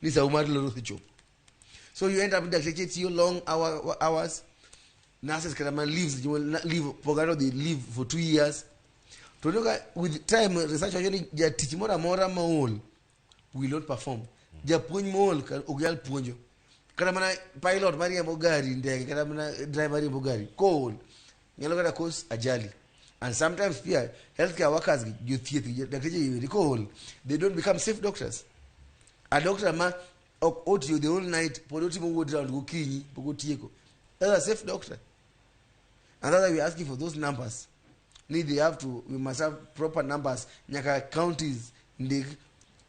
Ni sau mar loro osechopo. So you end up dakteche tiyo long hours. Nurses kata mana leaves, leave pok ng'ato dhi leave for 2 years. To ineno ka with time, research wacho ni jatich moro amora maol will not perform. Japuonj mool ok nyal puonjo. Kata mana pilot mariembo gari ndege, kata mana driver mariembo gari kool nyalo kata cause ajali. And sometimes pia healthcare workers gi, jothieth gi, dakteche gi kool, they don't become safe doctors. A doctor ma ok otiyo the whole night, pod otimo ward round gokinyi, pok otieko, that's a safe doctor? And that's why we're asking for those numbers, ni they have to we must have proper numbers. Nyaka counties ndik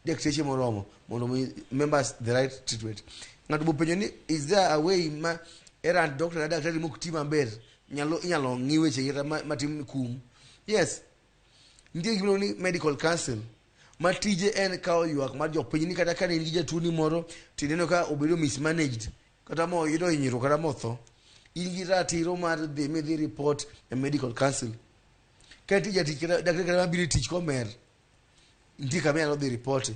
dakteche moromo mondo mi members the right treatment. Ng'ato bopenjo ni, is there a way ma errant doctor na daktari mok ti maber nyalo inyalo ng'i weche kata matim kum? Yes, nitie gima iluongo ni medical council, ma tije en kawo ywak mar jopiny, ni kata ka ne in gi jatuoni moro tineno ka obedo mismanaged, kata moyudo hinyruok, kata motho, in gi ratiro mar dhi midhi report e medical council. Ka nitie jatich kata daktari kata mabiro e tich komer, nitie kama inyalo dhi report.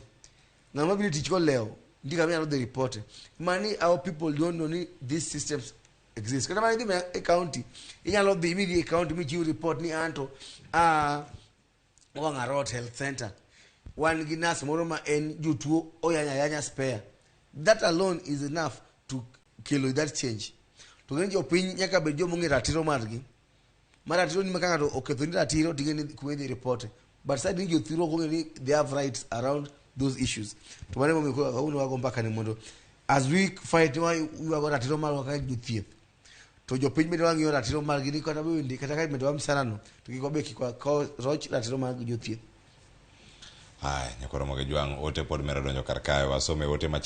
Ng'ama biro e tich kolewo, nitie kama inyalo dhi report. Mani our people don't know ni these systems exist. Kata mana idhi e county, inyalo dhi midhi e county michiw report ni anto a Wang'arot Health Center wan gi nurse moro ma en jotuo oyanya ayanya spare. That alone is enough to kelo that change. To ng'eny jopiny nyaka bed joma ong'e ratiro margi, ma ratiro ni ma ka ng'ato oketho ni ratiro, ting'e ni kuma idhi report. But side ni jothuru ok ong'e ni they have rights around those issues. To mano emomiyo koro kawuono wago mbaka ni mondo as we fight, waywago ratiro marwa kaka jothieth, to jopiny bende wang'iyo ratiro margi, ni kata bende kata ka imedowa msarano, to kik wabe kik wakaw roch ratiro mag jothieth. Haya, nyakwaro Moge Jwang', ote pod medo donjo kar kae. Wasome ote machielo.